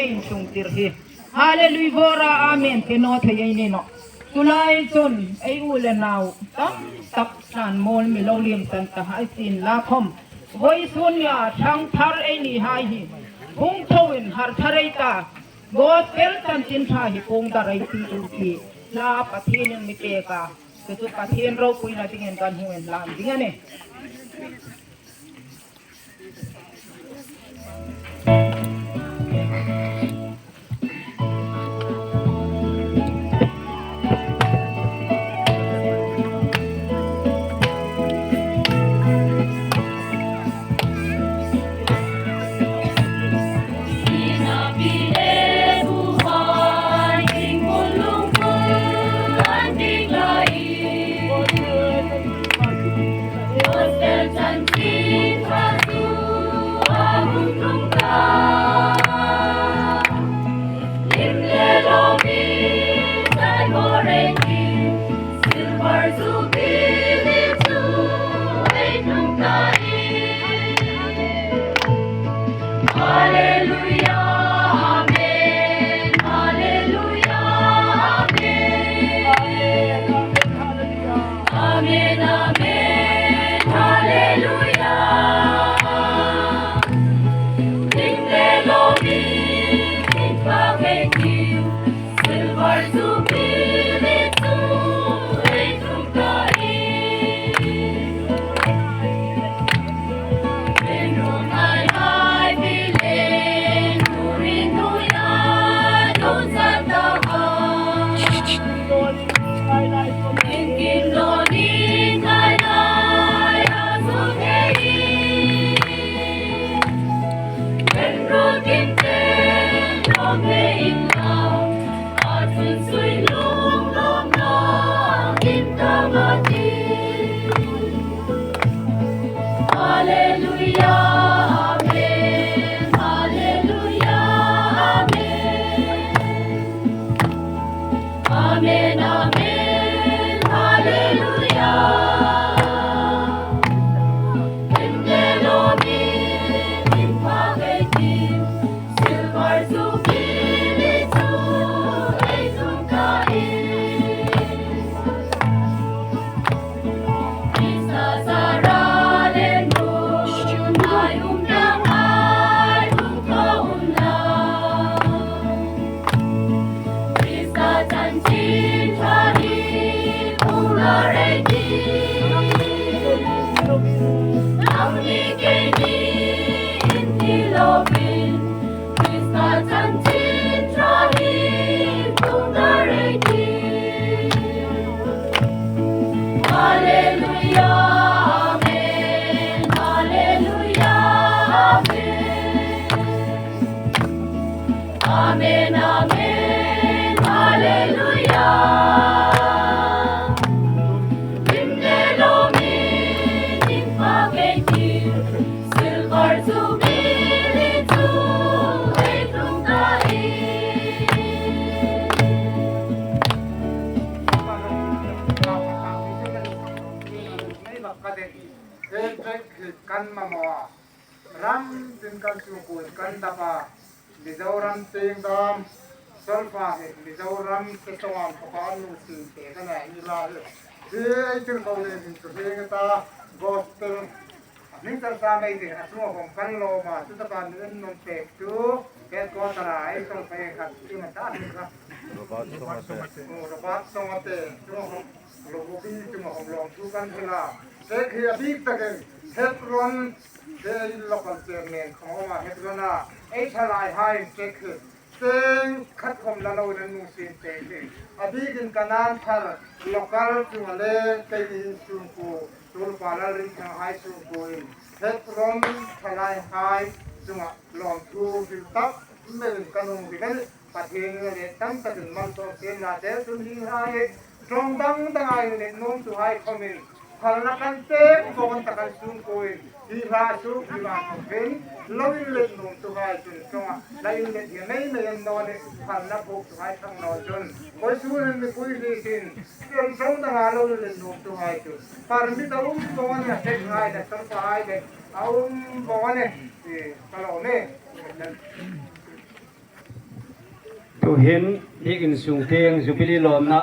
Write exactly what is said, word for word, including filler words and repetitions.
Insung tir hi. Hallelujah, vora amen ti naw thei ei ni nawh. Tulai chun ei u le nau tam tak san mol mi lo lim tan ta hai sin la khom. Voisun nia thang thar ei ni hai hi. Hung thou in har thar ei ta. Gospel chanchin tha hi pung dar ei ti u ti. La Pathian in mi pek a. Chu chu Pathian ropuina dingin kan hung en lam ding a nih. Hallelujah, amen. Hallelujah, amen. Amen, amen. Hallelujah. Lim le lo mi lim pa ve ki. Silver jubilee tu ei tung ta i. Hallelujah, amen. Hallelujah, amen. Amen, amen. Hallelujah. Lim le lo mi lim pa ve ki. Silver jubilee tu ei tung ta i. Hallelujah, amen. Hallelujah, amen. Amen, amen. Hallelujah. Lim le lo mi lim pa ve ki. Silver jubilee tu ei tung ta i. Ei, track hi kan mamaw a. Ram tin kan sungkuo kan dap a. Mizoram teng dam. Solfa hi Mizoram te tawm a pha kan nu sin te kan a ni la hi. Hi ei tir ko le min tu hi ta gospel. Min tar sa mai te a sung a hom kan lo ma tu ta kan nun non te tu. Ke ko ta ra ei Solfa khat tu na ta ni ka. Robert Songate. Oh, Robert Songate. Tu hom lo ko bi tu hom lo tu kan hi la. Te hi a bik ta ken. Hebron. Te local chairman khong a Hebron a ei thalai hai te khi. Teng khat khom la lo nan nu sin te khi. A bik in Kanan thar local chung a le te ni sungkuo. Tulpa Lalrinthang hai sungkuo in. Hebron thalai hai chung a lawmthu bil tak. Min kan hung hi kan. Pathian in a le tam tak in malsawm te na te tun hi hai. Rong dang dang a le nuam tu hai khom in. Phalna kan tek bawk an ta kan sungkuo in. Hi hla suk hi vang khom in. Lo in le nuam tu hai tun song a. La in le hi mei mei an naw le. Phalna buk tu hai thang naw tun. Koi su in mi pui hi sin. Rong dang dang a lo in le nuam tu hai tun. Par mi ta um bawk an a tek hai le. Tar pa hai le. A um bawk an e. Ka lo me. Tuhin Bikin Sung Tieng Jubilee lawmna